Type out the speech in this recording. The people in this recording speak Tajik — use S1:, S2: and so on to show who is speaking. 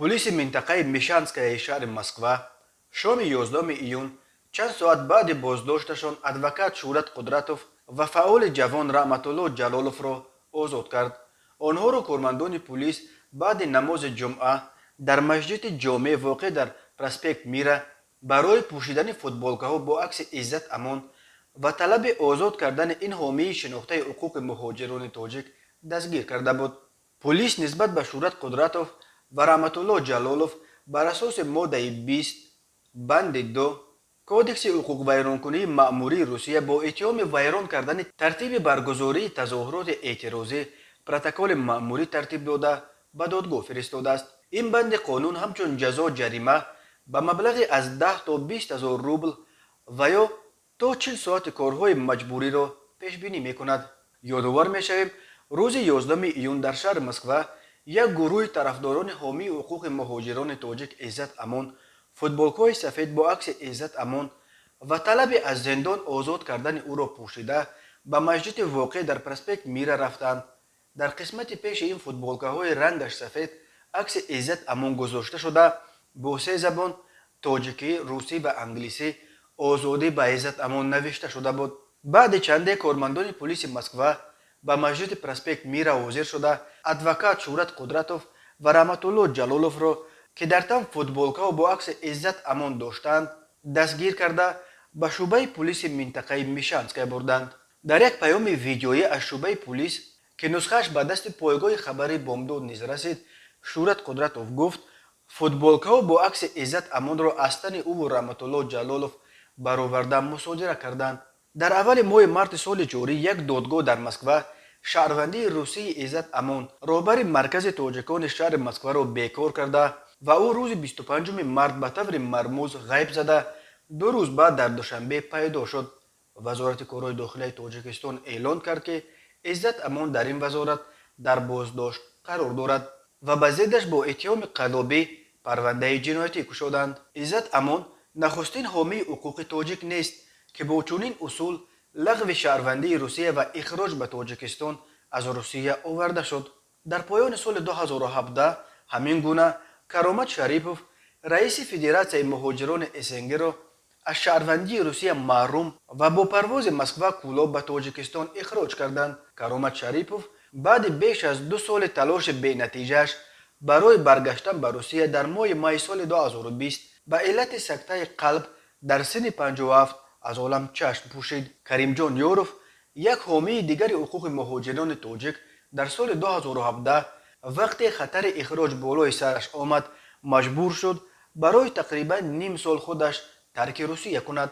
S1: Пулиси минтақаи Мещанскаяи шаҳри Москва шоми 11 июн, чанд соат баъди боздошташон, адвокат Шӯҳрат Қудратов ва фаъоли ҷавон Раҳматулло Ҷалоловро озод кард. Онҳоро кормандони пулис баъди намози ҷумъа дар масҷиди ҷомеъ, воқеъ дар проспект Мира, барои пӯшидани футболкаҳо бо акси Иззат Амон ва талаби озод кардани ин ҳомии шинохтаи ҳуқуқи муҳоҷирони тоҷик дастгир карда буд. Пулис нисбат ба Шӯҳрат Қудратов ва Раҳматулло Ҷалолов бар асоси моддаи 20, банди 2 Кодекси ҳуқуқвайронкунии маъмурии Русия бо иттиҳоми вайрон кардани тартиби баргузории тазоҳуроти эътирозӣ протоколи маъмурӣ тартиб дода, ба додгоҳ фиристодааст. Ин банди қонун ҳамчун ҷазо ҷарима ба маблағи аз 10 то 20 ҳазор рубл ва ё то 40 соати корҳои маҷбуриро пешбинӣ мекунад. Ёдовар мешавем, рӯзи 11 июн дар шаҳри Москва як гурӯҳи тарафдорони ҳомии ҳуқуқи муҳоҷирони тоҷик Иззат Амон футболкаҳои сафед бо акси Иззат Амон ва талаби аз зиндон озод кардани ӯро пӯшида, ба масҷиди воқеъ дар проспект Мира рафтанд. Дар қисмати пеши ин футболкаҳои рангаш сафед акси Иззат Амон гузошта шуда, бо се забон: тоҷикӣ, русӣ ва англисӣ «Озодӣ ба Иззат Амон» навишта шуда буд. Баъди чанде кормандони пулиси Москва ба масҷиди проспект Мира ҳозир шуда, адвокат Шӯҳрат Қудратов ва Раҳматулло Ҷалоловро, ки дар тан футболкаҳо бо акси Иззат Амон доштанд, дастгир карда, ба шӯъбаи пулиси минтақаи Мещанская бурданд. Дар як паёми видеоӣ аз шӯъбаи пулис, ки нусхааш ба дасти пойгоҳи хабарии Бомдод низ расид, Шӯҳрат Қудратов гуфт, футболкаҳо бо акси Иззат Амонро аз тани ӯву Раҳматулло Ҷалолов бароварда, мусодира карданд. Дар аввали моҳи марти соли ҷорӣ як додгоҳ дар Москва шаҳрвандии русии Иззат Амон, роҳбари Маркази тоҷикони шаҳри Москваро бекор карда ва ӯ рӯзи 25 март ба таври мармуз ғайб зада, 2 рӯз баъд дар Душанбе пайдо шуд. Вазорати корҳои дохилияи Тоҷикистон эълон кард, ки Иззат Амон дар ин вазорат дар боздошт қарор дорад ва ба зиддаш бо иттиҳоми қаллобӣ парвандаи ҷиноятӣ кушоданд. Иззат Амон нахустин ҳомии ҳуқуқи тоҷик нест, ки бо чунин усул лағви шаҳрвандии Русия ва ихроҷ ба Тоҷикистон аз Русия оварда шуд. Дар поёни соли 2017 ҳамин гуна Каромат Шарипов, раиси Федератсияи муҳоҷирони СНГ-ро аз шаҳрвандии Русия маҳрум ва бо парвози Москва Кӯлоб ба Тоҷикистон ихроҷ карданд. Каромат Шарипов баъди беш аз 2 соли талоши бенатиҷааш барои баргаштан ба Русия дар моҳи майи соли 2020 ба иллати сактаи қалб дар синни 57 аз олам чашм пӯшид. Каримҷон Ёров, як ҳомии дигари ҳуқуқи муҳоҷирони тоҷик, дар соли 2017, вақте хатари ихроҷ болои сараш омад, маҷбур шуд барои тақрибан ним сол худаш тарки Русия кунад.